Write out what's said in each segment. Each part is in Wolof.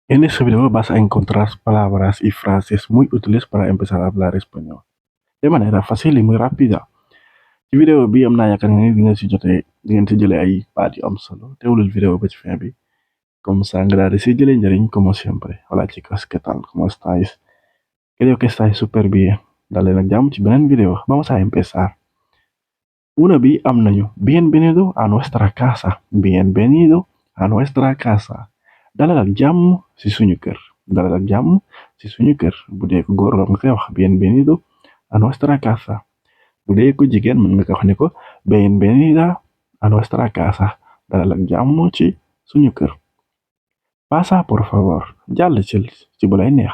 En este video vas a encontrar palabras y frases muy útiles para empezar a hablar español de manera fácil y muy rápida. Ci vidéo bi am naa yaakaar ne di ngeen si jëlee ay baat yu am solo teewlul vidéo ba ci fin bi comme ça nga daal di si jëlee njëriñ como siempre. Hola chicos, ¿qué tal? ¿Cómo estáis? Creo que estáis súper bien. Dale nag jàmm ci beneen vidéo. Vamos a empezar. Una bi am nañu bienvenido a nuestra casa. Bienvenido a nuestra casa. Dalal ak jàmm si suñu kër. Dalal ak jàmm si suñu kër. Bu dee ko góor nga koy wax bienvenido a nuestra casa. Bu dee ko jigéen mën nga ko wax ne ko bienvenida a nuestra casa. Dalal ak jàmm ci suñu kër. Pasa por favor. Jàll ci bu lay neex.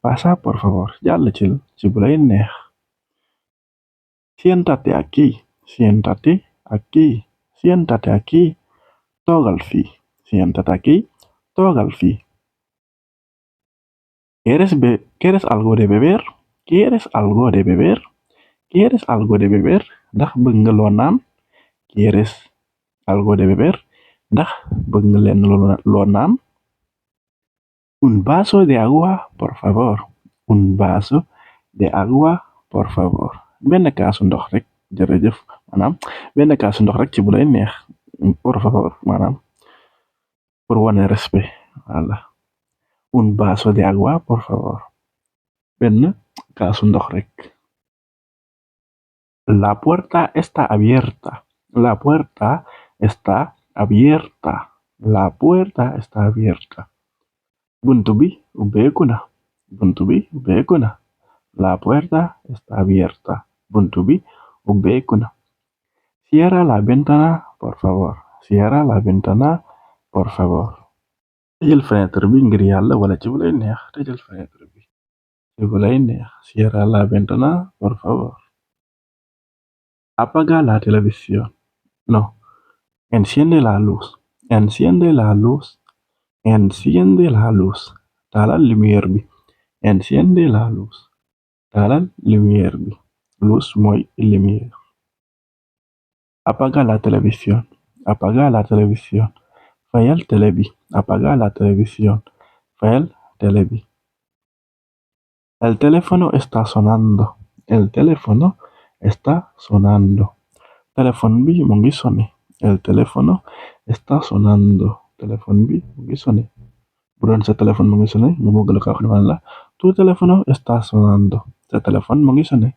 Pasa por favor. Jàll ci bu lay neex. Siéntate aquí. Siéntate aquí. Siéntate aquí. Toogal fii. Siéntate aquí. Toogal fii. ¿Quieres algo de beber? ¿Quieres algo de beber? ¿Quieres algo de beber? Ndax bëgg nga loo naan? ¿Quieres algo de beber? Ndax bëgg nga leen loo naan? Un vaso de agua, por favor. Un vaso de agua, por favor. Benn kaasu ndox rek, jërëjëf. Maanaam benn kaasu ndox rek ci bu lay neex. Por favor, maanaam pour wane respect. Voilà. Un vaso de agua, por favor. Benn kaasu ndox rek. La puerta está abierta. La puerta está abierta. La puerta está abierta. Buntu bi ubbeeku na. Buntu bi ubbeeku na. La puerta está abierta. Buntu bi ubbeeku na. Cierra la ventana, por favor. Cierra la ventana, por favor. Tëjal fenêtre bi ngir yàlla wala ci bu lay neex. Tëjal fenêtre bi ci bu lay neex. Cierra la ventana, por favor. Apaga la televisión. No. Enciende la luz. Enciende la luz. Enciende la luz. Taalal lumière bi. Enciende la luz. Taalal lumière bi. Luz mooy lumière. Apaga la televisión. Apaga la televisión. Fayal télé bi. Apaga la televisión. Fayal télé bi. El teléfono está sonando. El teléfono está sonando. Téléphone bi mu ngi sonné. El teléfono está sonando. Téléphone bi mu ngi sonné. Bu doon sa téléphone mu ngi sonné ñu bëgg la ko wax ne la tu teléfono está sonando. Sa téléphone mu ngi sonné.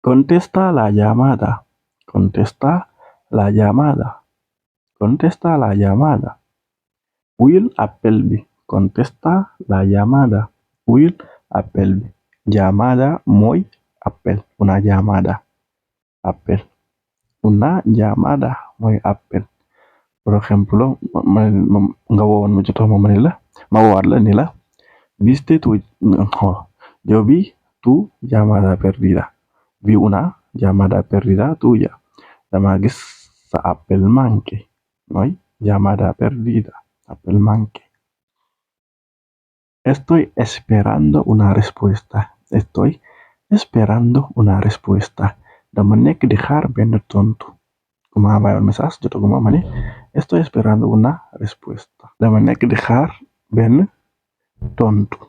Contesta la llamada. Contesta la llamada. Contesta la llamada. Wuyul appel bi. Contesta la llamada. Wuyul appel bi. Llamada mooy appel. Una llamada. Appel. Una llamada mooy appel. Por ejemplo, nga woowoon ma jotoo ma ne la ma woowaat la ni la viste tu yo vi tu llamada perdida. Vi una llamada perdida tuya. Dama gis sa appel manqué. Mooy llamada perdida. Appel manqué. Estoy esperando una respuesta. Estoy esperando una respuesta. Dama nekk di xaar benn tontu. Ku ma envoyé message jotaguma ma ne estoy esperando una respuesta. Dama nekk di xaar benn tontu.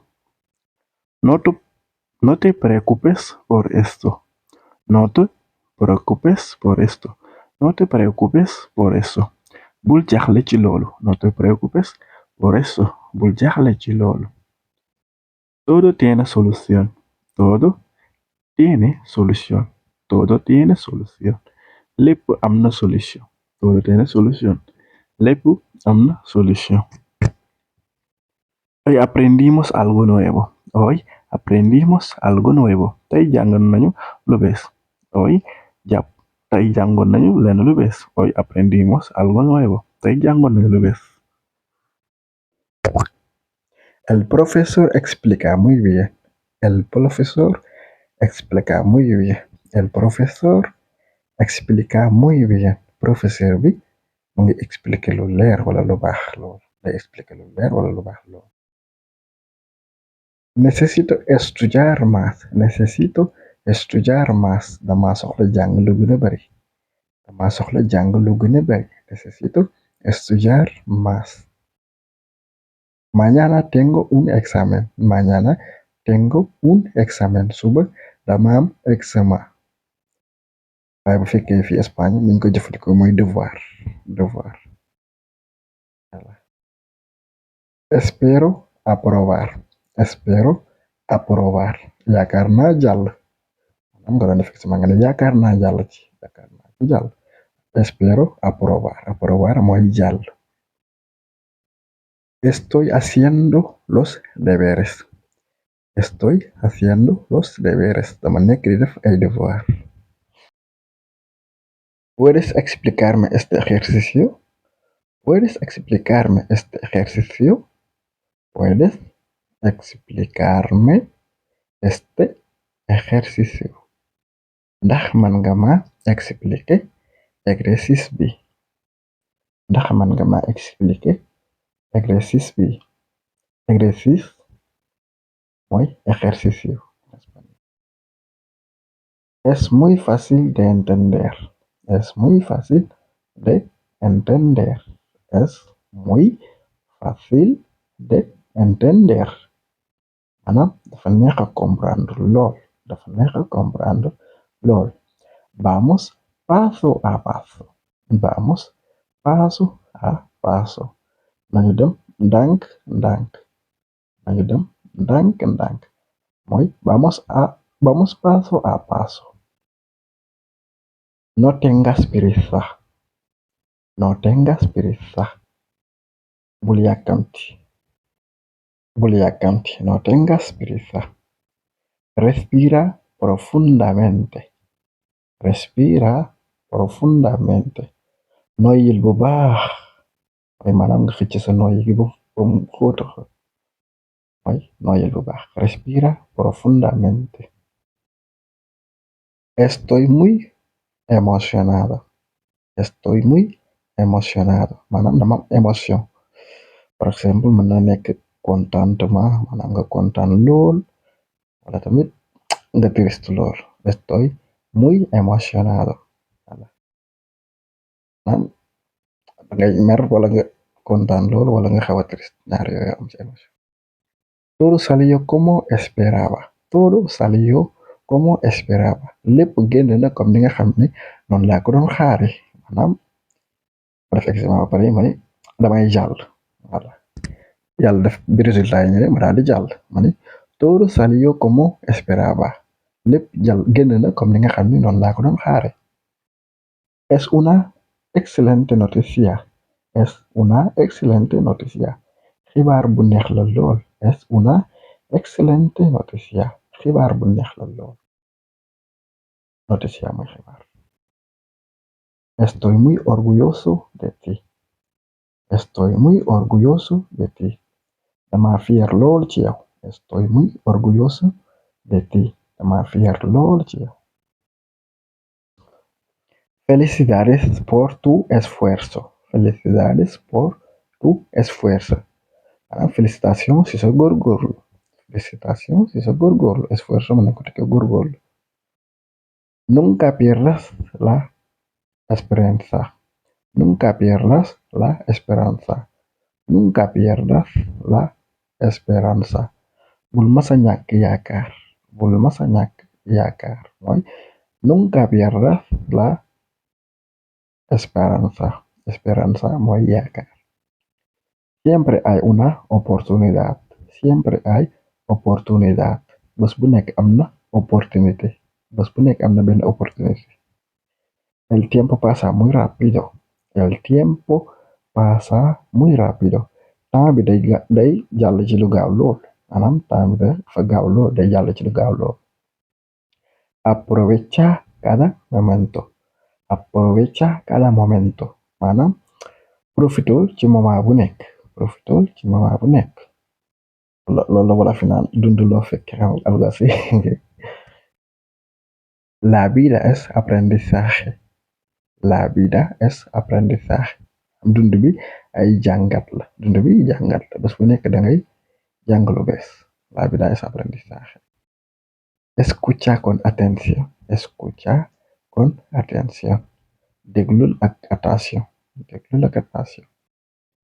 No te preocupes por esto. No te preocupes por esto. No te preocupes por eso. Bul jaaxle ci loolu. No te preocupes por eso. Bul jaaxle ci loolu. Todo tiene solución. Todo tiene solución. Todo tiene solución. Lépp am na solution. Todo tiene solución. Lépp am na solution. Hoy aprendimos algo nuevo. Hoy aprendimos algo nuevo. Tey jàngoon nañu lu bees. Tey jàngoon nañu leen lu bees. Hoy aprendimos algo nuevo. Tey jàngoon nañu lu bees. El profesor explica muy bien. El profesor explica muy bien. El profesor explica muy bien. Professeur bi mu ngi expliquer lu leer wala lu baax lool. Day expliquer lu leer wala lu baax lool. Necesito estudiar más. Necesito estudiar más. Dama soxla jàng lu gëna bari. Dama soxla jàng lu gëna bari. Necesito estudiar más. Mañana tengo un examen. Mañana tengo un examen. Suba dama am examen. waaye bu fekkee fi Espagne ni ñu ko jëfandikoo mooy devoir. Voilà. Espero aprobar. Yaakaar naa jàll. am nga doon def examen nga ne yaakaar naa jàll ci. Espero aprobar mooy jàll. Estoy haciendo los deberes. Dama nekk di def ay devoir. ¿Puedes explicarme este ejercicio? ¿Puedes explicarme este ejercicio? Ndax man nga ma expliquer exercice bi? Exercice mooy ejercicio. Es muy fácil de entender. Es muy fácil de entender. Maanaam dafa neex a comprendre lool. Vamos paso a paso. Nañu dem ndànk ndànk. Mooy vamos paso a paso. No tengas prisa. Bul yàkkamti. No tengas prisa. Respira profundamente. Noyyil bu baax. mooy maanaam nga xëcc sa noyyi gi ba mu xóota xóot. mooy noyyil bu baax. Respira profundamente. Estoy muy emocionado. Maanaam dama am émotion. Par exemple mën na nekk contentement maanaam nga kontaan lool wala tamit nga triste lool. Estoy muy emocionado. Maanaam dangay mer wala nga kontaan lool wala nga xawa triste ñaar yooyu am ci émotion. Todo salió como esperaba. Lépp génn na comme ni nga xam ne noonu laa ko doon xaare. Maanaam def examen ba pare ma ni damay jàll. Voilà. Yàlla def bi résultat yi ñëwee ma daal di jàll ma ni todo salió como esperaba. Lépp génn na comme ni nga xam ne noonu laa ko doon xaare. Es una excelente noticia. Xibaar bu neex la lool. Es una excelente noticia. Xibaar bu neex la lool. Noticia mooy xibaar. Estoy muy orgulloso de ti. Dama fier lool ci yow. Estoy muy orgulloso de ti. Dama fier lool ci yow. Felicidades por tu esfuerzo. Maanaam félicitation ci sa góorgóorlu. Esfuerzo mën na ko tekki góorgóorlu. Nunca pierdas la esperanza. Bul masa ñàkk yaakaar. Mooy nunca pierdas la esperanza mooy yaakaar. Siempre hay una oportunidad. Bés bu nekk am na opportunité. El tiempo pasa muy rápido. Temps bi day jàll ci lu gaaw lool. Maanaam temps bi dafa gaaw lool day jàll ci lu gaaw lool. Aprovecha cada momento. Maanaam profitol ci moment bu nekk. Loolu la wala fi naan dund loo fekk xam algo así. La vida es aprendizaje. Dund bi jàngat la. Bés bu nekk dangay jàng lu bees. La vida es aprendizaje. Escucha con atención. Déglul ak attention.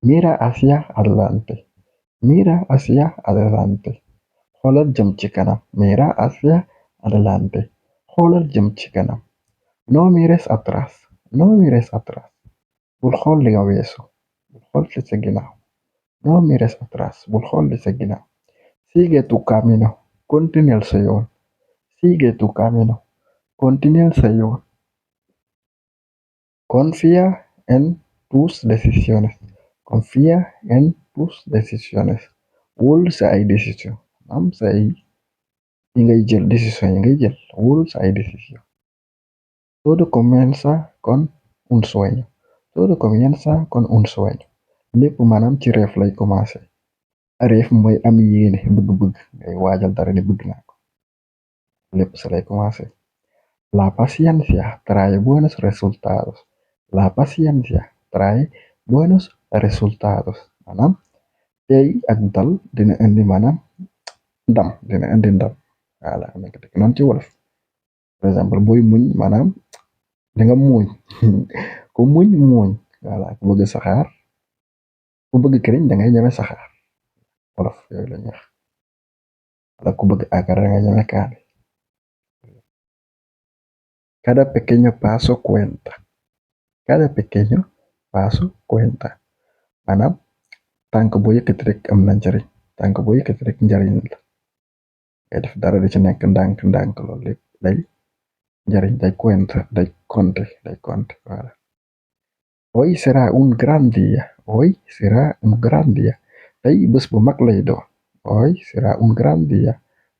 Mira hacia adelante. mira hacia adelante xoolal jëm ci kanam mira hacia adelante xoolal jëm ci kanam no mires atrás no mires atrás bul xool li nga weesu bul xool li sa ginnaaw no mires atrás bul xool li sa ginnaaw sigue tu camino continuel sa yoon sigue tu camino continuel sa yoon confía en tus decisiones confía en tus decisiones wóolu sa ay décision am sa ay yi ngay jël décision yi ngay jël wóolu sa ay décision todo comienza con un sueño todo comienza con un sueño lépp maanaam ci rêve lay commencé rêve mooy am yéene bëgg-bëgg ngay waajal dara ne bëgg naa ko lépp sa lay commencé la paciencia trae buenos resultados la paciencia trae buenos resultados maanaam tey ak dal dina indi maanaam ndam dina indi ndam voilà nekk dëgg noonu ci wolof par exemple booy muñ maanaam da nga muuñ ku muñ muuñ voilà ku bëgg saxaar ku bëgg këriñ da ngay ñeme saxaar wolof yooyu la ñuy wax wala ku bëgg akara da ngay ñeme kaani cada pequeño paso cuenta cada pequeño paso cuenta maanaam tànk boo yëkkati rek am na njariñ tànk boo yëkkati rek njariñ la ngay def dara di ci nekk ndànk ndànk loolu lépp day njariñ day cuenta day compter voilà hoy será un gran día hoy será un gran día tey bés bu mag lay doon hoy será un gran día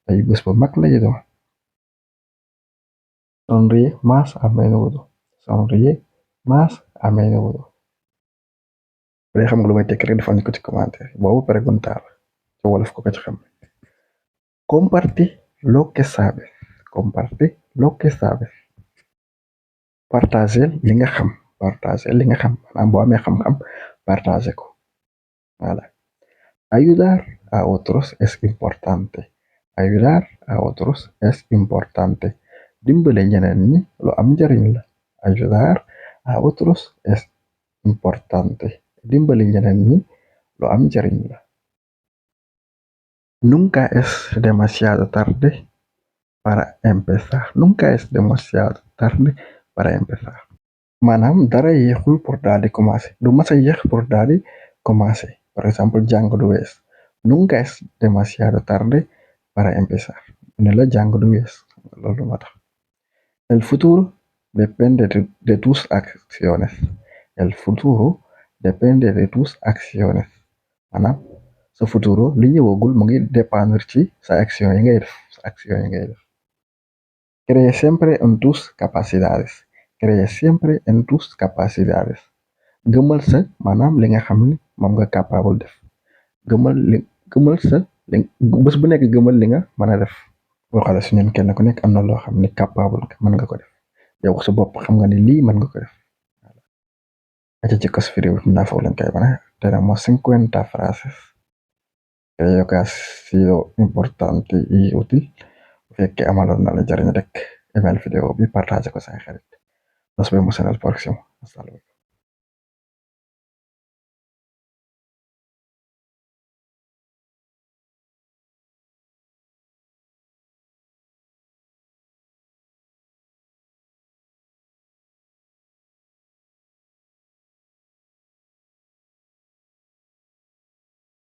tey bés bu mag lay doon sonríe más a menudo sonríe más a menudo bu dee xam nga lu may tekk rek defal ñu ko ci commentaire boobu preguntar ci wolof ko ci xam comparte lo que sabes comparte lo que sabes partager li nga xam maanaam boo amee xam-xam partager ko voilà ayudar a otros es importante ayudar a otros es importante dimbale ñeneen ñi lu am njariñ la ayudar a otros es importante dimbale ñeneen ñi lu am njariñ la nunca es demasiado tarde para empezar nunca es demasiado tarde para empezar maanaam dara yéexul pour daal di commencer du masa yéex pour daal di commencer par exemple jàng du wees nunca es demasiado tarde para empezar ne la jàng du wees loolu moo tax el futuro depende de tus acciones el futuro depende de tus acciones maanaam sa futuro li ñëwagul mu ngi dépendre ci sa action yi ngay def cree siempre en tus capacidades cree siempre en tus capacidades gëmal sa maanaam li nga xam ni moom nga capable def gëmal sa bés bu nekk gëmal li nga mën a def boo xale su ñun kenn ku nekk am na loo xam ni capable nga mën nga ko def yow sa bopp xam nga ni lii mën nga ko def aca chicos video mna foofu lañ koy bana tenemos 50 frases creo que ha sido importante y útil bu fekkee amaloon na la jariñ rek email video bi partage ko say xarit nos vemos en el próximo hasta luego